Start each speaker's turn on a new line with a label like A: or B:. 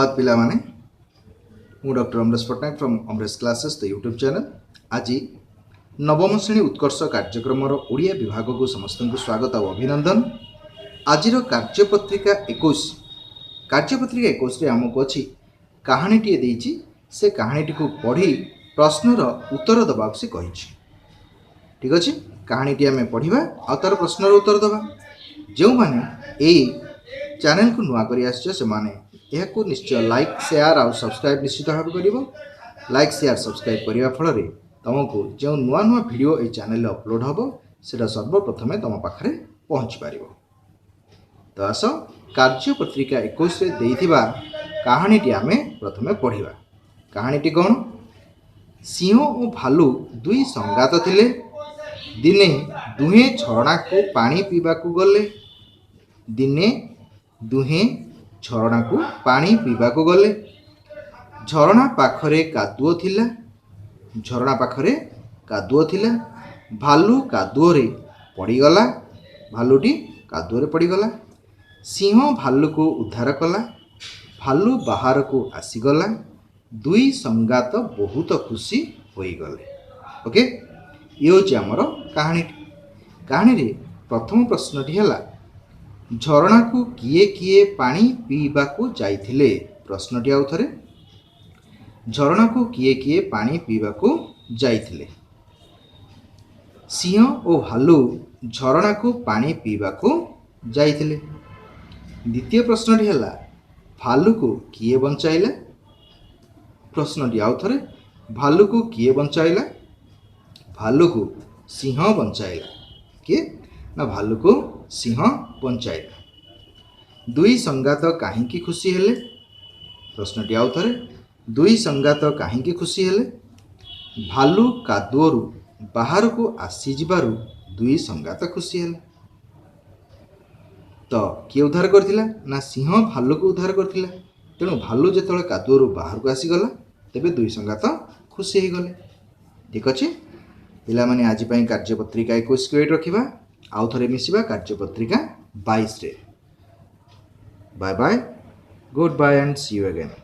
A: ସୁପ୍ରଭାତ ପିଲାମାନେ। ମୁଁ doctor Amaresh Patnaik from Amaresh classes the YouTube channel. ଆଜି ନବମ ଶ୍ରେଣୀ ଉତ୍କର୍ଷ କାର୍ଯ୍ୟକ୍ରମର ଓଡ଼ିଆ ବିଭାଗକୁ ସମସ୍ତଙ୍କୁ ସ୍ୱାଗତ ଆଉ ଅଭିନନ୍ଦନ। ଆଜିର କାର୍ଯ୍ୟପତ୍ରିକା 21, କାର୍ଯ୍ୟପତ୍ରିକା 21ରେ ଆମକୁ ଅଛି କାହାଣୀଟିଏ ଦେଇଛି। ସେ କାହାଣୀଟିକୁ ପଢ଼ି ପ୍ରଶ୍ନର ଉତ୍ତର ଦେବାକୁ ସେ କହିଛି। ଠିକ୍ ଅଛି, କାହାଣୀଟି ଆମେ ପଢ଼ିବା ଆଉ ତା'ର ପ୍ରଶ୍ନର ଉତ୍ତର ଦେବା। ଯେଉଁମାନେ ଏଇ ଚ୍ୟାନେଲକୁ ନୂଆ କରି ଆସିଛ, ସେମାନେ ଏହାକୁ ନିଶ୍ଚୟ ଲାଇକ୍, ସେୟାର ଆଉ ସବସ୍କ୍ରାଇବ୍ ନିଶ୍ଚିତ ଭାବେ କରିବ। ଲାଇକ୍, ସେୟାର, ସବସ୍କ୍ରାଇବ୍ କରିବା ଫଳରେ ତୁମକୁ ଯେଉଁ ନୂଆ ନୂଆ ଭିଡ଼ିଓ ଏଇ ଚ୍ୟାନେଲରେ ଅପଲୋଡ଼ ହେବ, ସେଇଟା ସର୍ବପ୍ରଥମେ ତୁମ ପାଖରେ ପହଞ୍ଚି ପାରିବ। ତ ଆସ, କାର୍ଯ୍ୟପତ୍ରିକା 21ରେ ଦେଇଥିବା କାହାଣୀଟି ଆମେ ପ୍ରଥମେ ପଢ଼ିବା। କାହାଣୀଟି କ'ଣ? ସିଂହ ଓ ଭାଲୁ ଦୁଇ ସଙ୍ଗାତ ଥିଲେ। ଦିନେ ଦୁହେଁ ଝରଣାକୁ ପାଣି ପିଇବାକୁ ଗଲେ। ଦିନେ ଦୁହେଁ ଝରଣାକୁ ପାଣି ପିଇବାକୁ ଗଲେ। ଝରଣା ପାଖରେ କାଦୁଅ ଥିଲା। ଝରଣା ପାଖରେ କାଦୁଅ ଥିଲା। ଭାଲୁ କାଦୁଅରେ ପଡ଼ିଗଲା। ଭାଲୁଟି କାଦୁଅରେ ପଡ଼ିଗଲା। ସିଂହ ଭାଲୁକୁ ଉଦ୍ଧାର କଲା। ଭାଲୁ ବାହାରକୁ ଆସିଗଲା। ଦୁଇ ସଙ୍ଗାତ ବହୁତ ଖୁସି ହୋଇଗଲେ। ଓକେ, ଇଏ ହେଉଛି ଆମର କାହାଣୀଟି। କାହାଣୀରେ ପ୍ରଥମ ପ୍ରଶ୍ନଟି ହେଲା, ଝରଣାକୁ କିଏ କିଏ ପାଣି ପିଇବାକୁ ଯାଇଥିଲେ? ପ୍ରଶ୍ନଟି ଆଉ ଥରେ, ଝରଣାକୁ କିଏ କିଏ ପାଣି ପିଇବାକୁ ଯାଇଥିଲେ? ସିଂହ ଓ ଭାଲୁ ଝରଣାକୁ ପାଣି ପିଇବାକୁ ଯାଇଥିଲେ। ଦ୍ୱିତୀୟ ପ୍ରଶ୍ନଟି ହେଲା, ଭାଲୁକୁ କିଏ ବଞ୍ଚାଇଲା? ପ୍ରଶ୍ନଟି ଆଉ ଥରେ, ଭାଲୁକୁ କିଏ ବଞ୍ଚାଇଲା? ଭାଲୁକୁ ସିଂହ ବଞ୍ଚାଇଲା। କିଏ ନା ଭାଲୁକୁ ସିଂହ ବଞ୍ଚାଇଲା। ଦୁଇ ସଙ୍ଗାତ କାହିଁକି ଖୁସି ହେଲେ? ପ୍ରଶ୍ନଟି ଆଉ ଥରେ, ଦୁଇ ସଙ୍ଗାତ କାହିଁକି ଖୁସି ହେଲେ? ଭାଲୁ କାଦୁଅରୁ ବାହାରକୁ ଆସିଯିବାରୁ ଦୁଇ ସଙ୍ଗାତ ଖୁସି ହେଲେ। ତ କିଏ ଉଦ୍ଧାର କରିଥିଲା? ନା ସିଂହ ଭାଲୁକୁ ଉଦ୍ଧାର କରିଥିଲା। ତେଣୁ ଭାଲୁ ଯେତେବେଳେ କାଦୁଅରୁ ବାହାରକୁ ଆସିଗଲା, ତେବେ ଦୁଇ ସଙ୍ଗାତ ଖୁସି ହେଇଗଲେ। ଠିକ୍ ଅଛି ପିଲାମାନେ, ଆଜି ପାଇଁ କାର୍ଯ୍ୟପତ୍ରିକା 21କୁ ଏଇଠି ରଖିବା। ଆଉ ଥରେ ମିଶିବା କାର୍ଯ୍ୟପତ୍ରିକା 22ରେ। Bye bye, good bye and see you again.